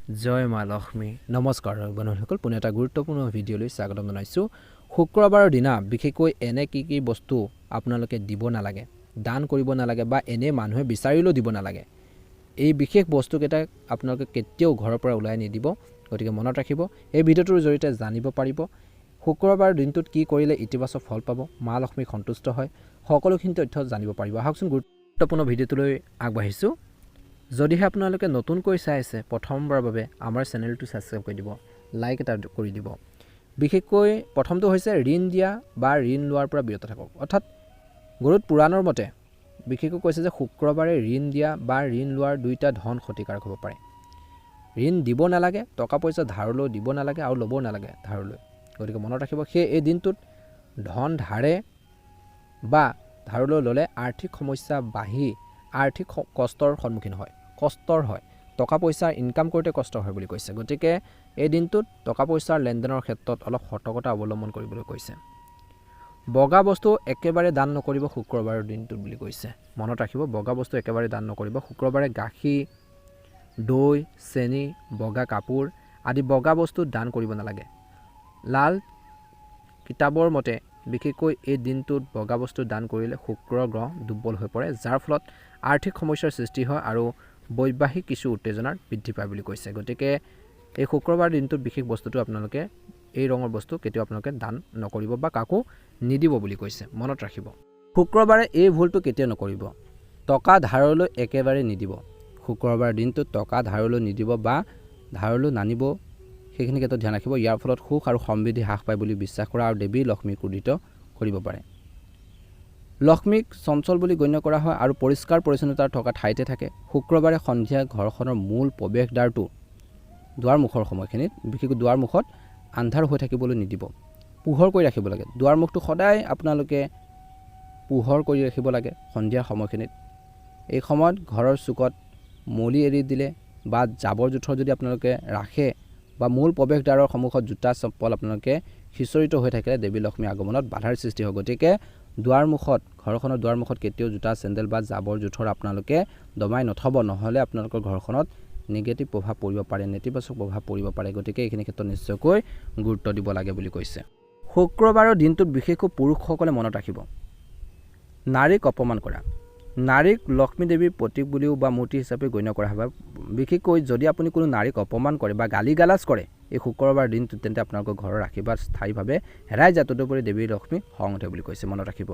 জয় মা লক্ষ্মী। নমস্কাৰ বন্ধুসকল, পুনৰ এটা গুৰুত্বপূৰ্ণ ভিডিঅ'লৈ স্বাগতম জনাইছোঁ। শুক্ৰবাৰৰ দিনা বিশেষকৈ এনে কি কি বস্তু আপোনালোকে দিব নালাগে, দান কৰিব নালাগে বা এনে মানুহে বিচাৰিলেও দিব নালাগে, এই বিশেষ বস্তুকেইটা আপোনালোকে কেতিয়াও ঘৰৰ পৰা ওলাই নিদিব। গতিকে মনত ৰাখিব, এই ভিডিঅ'টোৰ জৰিয়তে জানিব পাৰিব শুক্ৰবাৰৰ দিনটোত কি কৰিলে ইতিবাচক ফল পাব, মা লক্ষ্মী সন্তুষ্ট হয়, সকলোখিনি তথ্য জানিব পাৰিব। আহকচোন গুৰুত্বপূৰ্ণ ভিডিঅ'টোলৈ আগবাঢ়িছোঁ। যদিহে আপোনালোকে নতুনকৈ চাই আছে প্ৰথমবাৰৰ বাবে, আমাৰ চেনেলটো ছাবস্ক্ৰাইব কৰি দিব, লাইক এটা কৰি দিব। বিশেষকৈ প্ৰথমটো হৈছে ঋণ দিয়া বা ঋণ লোৱাৰ পৰা বিৰত থাকক। অৰ্থাৎ গৰুড় পুৰাণৰ মতে বিশেষকৈ কৈছে যে শুক্ৰবাৰে ঋণ দিয়া বা ঋণ লোৱাৰ দুয়োটা ধন ক্ষতিকাৰক হ'ব পাৰে। ঋণ দিব নালাগে, টকা পইচা ধাৰলৈ দিব নালাগে আৰু ল'ব নালাগে ধাৰলৈ। গতিকে মনত ৰাখিব, সেই এই দিনটোত ধন ধাৰে বা ধাৰলৈ ল'লে আৰ্থিক সমস্যা বাঢ়ি আৰ্থিক কষ্টৰ সন্মুখীন হয়, কষ্টৰ হয়, টকা পইচা ইনকাম কৰোঁতে কষ্ট হয় বুলি কৈছে। গতিকে এই দিনটোত টকা পইচাৰ লেনদেনৰ ক্ষেত্ৰত অলপ সতৰ্কতা অৱলম্বন কৰিবলৈ কৈছে। বগা বস্তু একেবাৰে দান নকৰিব শুক্ৰবাৰৰ দিনটোত বুলি কৈছে। মনত ৰাখিব, বগা বস্তু একেবাৰে দান নকৰিব। শুক্ৰবাৰে গাখীৰ, দৈ, চেনি, বগা কাপোৰ আদি বগা বস্তু দান কৰিব নালাগে। লাল কিতাপৰ মতে বিশেষকৈ এই দিনটোত বগা বস্তু দান কৰিলে শুক্ৰ গ্ৰহ দুৰ্বল হৈ পৰে, যাৰ ফলত আৰ্থিক সমস্যাৰ সৃষ্টি হয় আৰু বৈবাহিক কিছু উত্তেজনাৰ বৃদ্ধি পায় বুলি কৈছে। গতিকে এই শুক্ৰবাৰ দিনটোত বিশেষ বস্তুটো আপোনালোকে এই ৰঙৰ বস্তু কেতিয়াও আপোনালোকে দান নকৰিব বা কাকো নিদিব বুলি কৈছে। মনত ৰাখিব, শুক্ৰবাৰে এই ভুলটো কেতিয়াও নকৰিব। টকা ধাৰলৈ একেবাৰে নিদিব। শুক্ৰবাৰ দিনটোত টকা ধাৰলৈ নিদিব বা ধাৰলৈ নানিব, সেইখিনি ক্ষেত্ৰত ধ্যান ৰাখিব। ইয়াৰ ফলত সুখ আৰু সমৃদ্ধি হ্ৰাস পায় বুলি বিশ্বাস কৰা আৰু দেৱী লক্ষ্মীক ক্ৰোধিত কৰিব পাৰে। লক্ষ্মীক চঞ্চল বুলি গণ্য কৰা হয় আৰু পৰিষ্কাৰ পৰিচ্ছন্নতা থকা ঠাইতে থাকে। শুক্ৰবাৰে সন্ধিয়া ঘৰখনৰ মূল প্ৰৱেশদ্বাৰটো দুৱাৰমুখৰ সময়খিনিত বিশেষকৈ দুৱাৰমুখত আন্ধাৰ হৈ থাকিবলৈ নিদিব, পোহৰ কৰি ৰাখিব লাগে। দুৱাৰমুখটো সদায় আপোনালোকে পোহৰ কৰি ৰাখিব লাগে সন্ধিয়া সময়খিনিত। এই সময়ত ঘৰৰ চুকত মলি এৰি দিলে বা জাবৰ জোঁথৰ যদি আপোনালোকে ৰাখে বা মূল প্ৰৱেশদ্বাৰৰ সন্মুখত জোতা চপ্পল আপোনালোকে সিঁচৰিত হৈ থাকিলে দেৱী লক্ষ্মীৰ আগমনত বাধাৰ সৃষ্টি হয়। গতিকে দুৱাৰমুখত, ঘৰখনৰ দুৱাৰমুখত কেতিয়াও জোতা, চেণ্ডেল বা জাবৰ জোঁথৰ আপোনালোকে দমাই নথ'ব, নহ'লে আপোনালোকৰ ঘৰখনত নিগেটিভ প্ৰভাৱ পৰিব পাৰে, নেতিবাচক প্ৰভাৱ পৰিব পাৰে। গতিকে এইখিনি ক্ষেত্ৰত নিশ্চয়কৈ গুৰুত্ব দিব লাগে বুলি কৈছে। শুক্ৰবাৰৰ দিনটোত বিশেষকৈ পুৰুষসকলে মনত ৰাখিব, নাৰীক অপমান কৰা। নাৰীক লক্ষ্মী দেৱীৰ প্ৰতীক বুলিও বা মূৰ্তি হিচাপে গণ্য কৰা হয়। বিশেষকৈ যদি আপুনি কোনো নাৰীক অপমান কৰে বা গালি গালাজ কৰে এই শুক্ৰবাৰ দিনটোত, তেন্তে আপোনালোকৰ ঘৰৰ আশীৰ্বাদ স্থায়ীভাৱে হেৰাই যায়। তদুপৰি দেৱী লক্ষ্মী খং উঠে বুলি কৈছে। মনত ৰাখিব,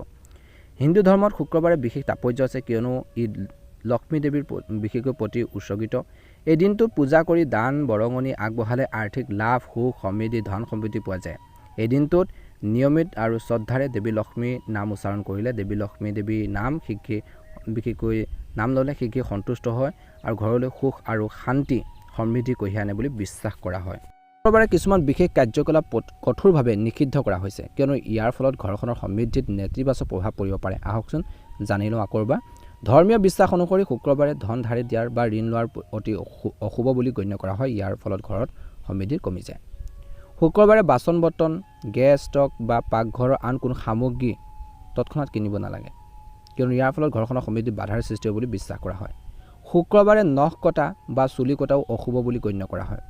হিন্দু ধৰ্মত শুক্ৰবাৰে বিশেষ তাৎপৰ্য আছে, কিয়নো ই লক্ষ্মী দেৱীৰ বিশেষকৈ প্ৰতি উৎসৰ্গিত। এই দিনটোত পূজা কৰি দান বৰঙণি আগবঢ়ালে আৰ্থিক লাভ, সুখ, সমৃদ্ধি, ধন সম্পত্তি পোৱা যায়। এই দিনটোত নিয়মিত আৰু শ্ৰদ্ধাৰে দেৱী লক্ষ্মীৰ নাম উচ্চাৰণ কৰিলে, দেৱী লক্ষ্মী দেৱীৰ নাম শীঘ্ৰে বিশেষকৈ নাম ল'লে শীঘ্ৰে সন্তুষ্ট হয় আৰু ঘৰলৈ সুখ আৰু শান্তি, সমৃদ্ধি কঢ়িয়াই আনে বুলি বিশ্বাস কৰা হয়। শুক্ৰবাৰে কিছুমান বিশেষ কাৰ্যকলাপ কঠোৰভাৱে নিষিদ্ধ কৰা হৈছে, কিয়নো ইয়াৰ ফলত ঘৰখনৰ সমৃদ্ধিত নেতিবাচক প্ৰভাৱ পৰিব পাৰে। আহকচোন জানি লওঁ আকৌ এবাৰ। ধৰ্মীয় বিশ্বাস অনুসৰি শুক্ৰবাৰে ধন ধাৰে দিয়াৰ বা ঋণ লোৱাৰ অতি অশুভ বুলি গণ্য কৰা হয়। ইয়াৰ ফলত ঘৰত সমৃদ্ধি কমি যায়। শুক্ৰবাৰে বাচন বৰ্তন, গেছ ষ্টভ বা পাকঘৰৰ আন কোনো সামগ্ৰী তৎক্ষণাত কিনিব নালাগে, কিয়নো ইয়াৰ ফলত ঘৰখনৰ সমৃদ্ধিত বাধাৰ সৃষ্টি হ'ব বুলি বিশ্বাস কৰা হয়। শুক্ৰবাৰে নখ কটা বা চুলি কটাও অশুভ বুলি গণ্য কৰা হয়।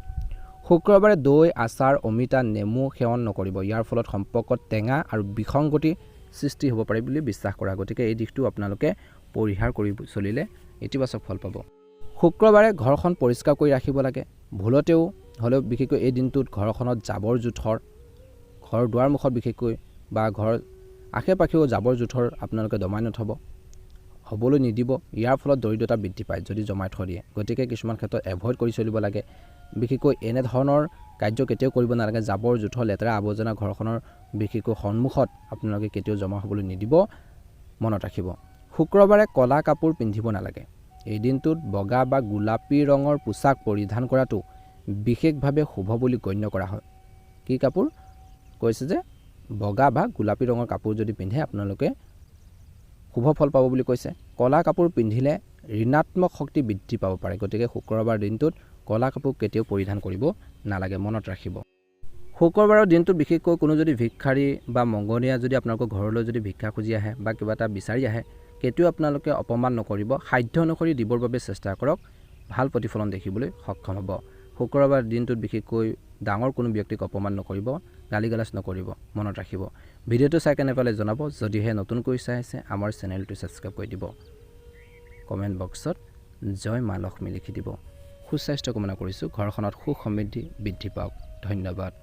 শুক্ৰবাৰে দৈ, আচাৰ, অমিতা, নেমু সেৱন নকৰিব। ইয়াৰ ফলত সম্পৰ্কত টেঙা আৰু বিসংগতি সৃষ্টি হ'ব পাৰে বুলি বিশ্বাস কৰা। গতিকে এই দিশটো আপোনালোকে পৰিহাৰ কৰি চলিলে ইতিবাচক ফল পাব। শুক্ৰবাৰে ঘৰখন পৰিষ্কাৰ কৰি ৰাখিব লাগে। ভুলতেও হ'লেও বিশেষকৈ এই দিনটোত ঘৰখনত জাবৰ জোঁথৰ, ঘৰৰ দুৱাৰমুখত বিশেষকৈ বা ঘৰৰ আশে পাশেও জাবৰ জোঁথৰ আপোনালোকে দমাই নথ'ব, হ'বলৈ নিদিব। ইয়াৰ ফলত দৰিদ্ৰতা বৃদ্ধি পায় যদি জমাই থৈ দিয়ে। গতিকে কিছুমান ক্ষেত্ৰত এভইড কৰি চলিব লাগে। বিশেষকৈ এনেধৰণৰ কাৰ্য কেতিয়াও কৰিব নালাগে। জাবৰ জোঁথৰ, লেতেৰা আৱৰ্জনা ঘৰখনৰ বিশেষকৈ সন্মুখত আপোনালোকে কেতিয়াও জমা হ'বলৈ নিদিব। মনত ৰাখিব, শুক্ৰবাৰে ক'লা কাপোৰ পিন্ধিব নালাগে। এই দিনটোত বগা বা গোলাপী ৰঙৰ পোছাক পৰিধান কৰাটো বিশেষভাৱে শুভ বুলি গণ্য কৰা হয়। কি কাপোৰ কৈছে যে বগা বা গোলাপী ৰঙৰ কাপোৰ যদি পিন্ধে আপোনালোকে শুভ ফল পাব বুলি কৈছে। ক'লা কাপোৰ পিন্ধিলে ঋণাত্মক শক্তি বৃদ্ধি পাব পাৰে। গতিকে শুক্ৰবাৰ দিনটোত ক'লা কাপোৰ কেতিয়াও পৰিধান কৰিব নালাগে। মনত ৰাখিব, শুক্ৰবাৰৰ দিনটোত বিশেষকৈ কোনো যদি ভিক্ষাৰী বা মগনীয়া যদি আপোনালোকৰ ঘৰলৈ যদি ভিক্ষা খুজি আহে বা কিবা এটা বিচাৰি আহে, কেতিয়াও আপোনালোকে অপমান নকৰিব। সাধ্য অনুসৰি দিবৰ বাবে চেষ্টা কৰক, ভাল প্ৰতিফলন দেখিবলৈ সক্ষম হ'ব। শুক্ৰবাৰ দিনটোত বিশেষকৈ ডাঙৰ কোনো ব্যক্তিক অপমান নকৰিব, গালি গালাজ নকৰিব, মনত ৰাখিব। ভিডিঅ'টো চাই কেনে পালে জনাব। যদিহে নতুনকৈ চাই আছে, আমাৰ চেনেলটো ছাবস্ক্ৰাইব কৰি দিব। কমেণ্ট বক্সত জয় মা লক্ষ্মী লিখি দিব। সুস্বাস্থ্য কামনা কৰিছোঁ। ঘৰখনত সুখ সমৃদ্ধি বৃদ্ধি পাওক। ধন্যবাদ।